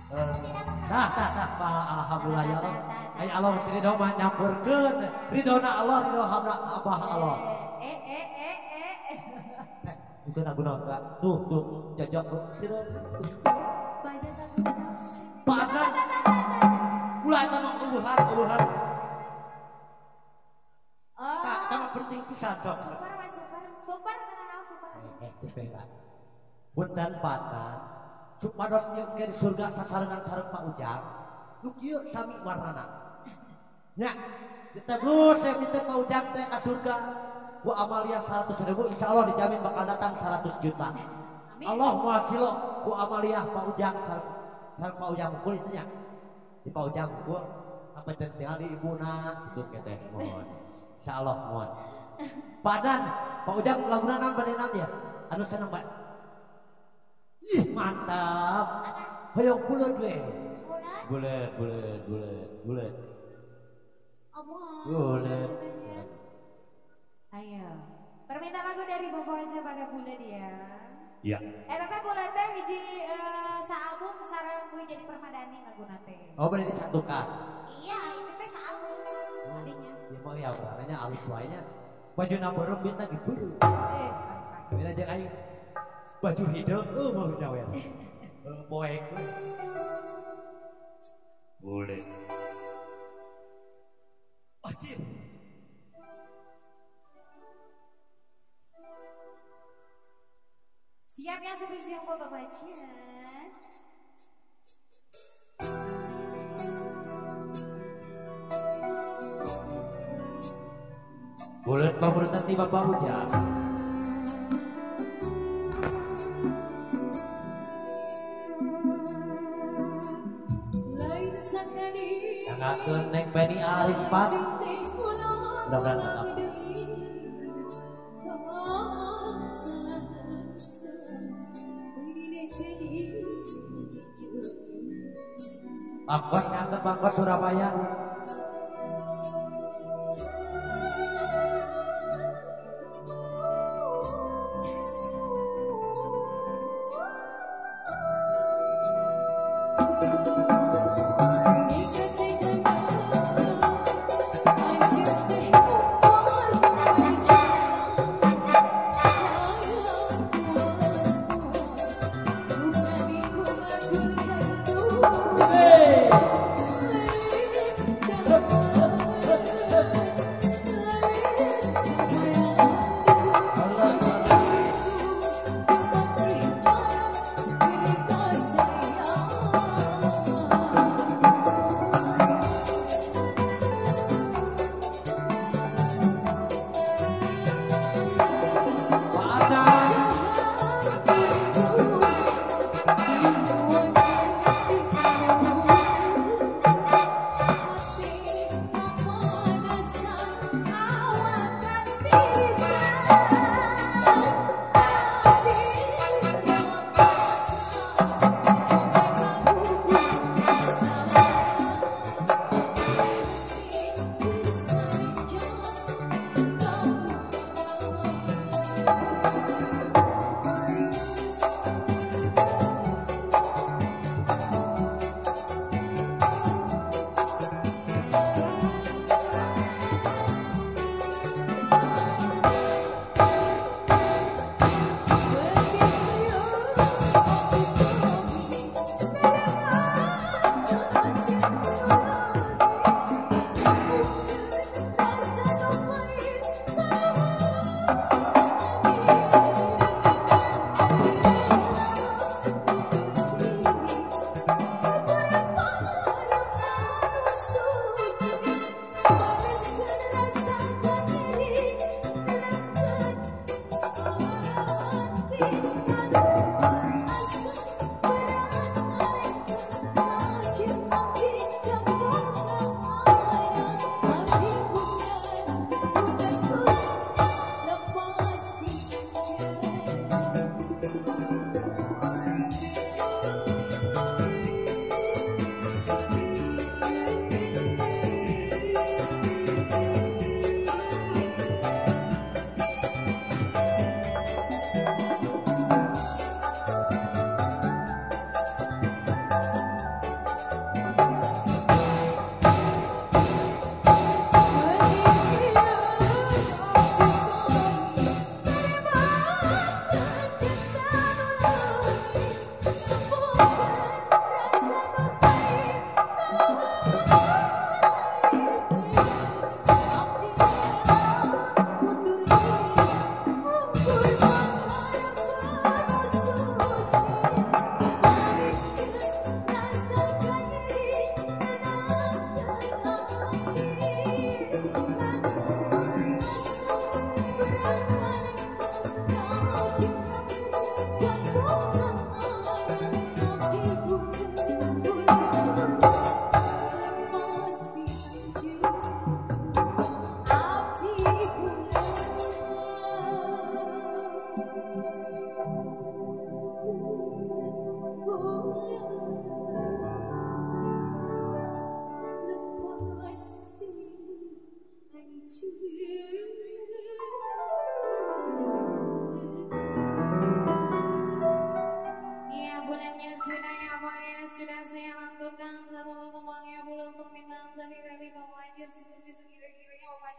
Tah tah tah Pak, alhamdulillah ya Allah. Ay Allah ridho mah nyampurkeun. Ridhona Allah ridho hamna Abah Allah. Bukan aku nonton. Tuh tuh jajak Pak Adnan. Ulah eta mah eueuhan eueuhan. Tah eta mah penting pisan sok. Super we super. Super tenan naon super. Teh lah. Punten Pak Adnan. Supados ieu ke di surga sasarengan sareng Pak Ujang. Nu kieu sami warnana. Nya, diteblus teh mite Pak Ujang teh ka surga. Ku amalia 100.000 insyaallah dijamin bakal datang 100 juta. Amin. Allah moal cilok ku amalia Pak Ujang sareng sareng Pak Ujang mukul itu nya. Di Pak Ujang mukul apa tinggal di ibuna kitu ke teh mohon. Insyaallah mohon. Pak Adnan, Pak Ujang laguna naon bade naon ya? Anu seneng Pak. Ih, mantap. Hoyong buleud we. Buleud, buleud, buleud, buleud. Buleud. Ayo. Permintaan lagu dari Bobo aja pada buleud ya. Iya. Eta buleud teh hiji saalbum sareng gue jadi permadani laguna teh. Oh, boleh disatukan. Iya, itu teh saalbum tadinya. Ya mau ya, berarti alus wae nya. Bajuna beureum duitna ge beureum. Beda jeung aing. Baju hideung eueuh nya we. Poek. Boleh. Wajib. Siap ya spesial buat Bapak Jan. Boleh pamurutan ti Bapak Ujang. Nangakeun Neng Penny Arispat. Mudah-mudahan tetap. Bangkos ngangket Bangkos Surabaya. Hey!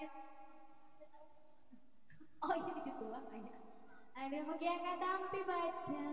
Lanjut. Oh iya, tuang aja. Aduh, mugia katampi baca.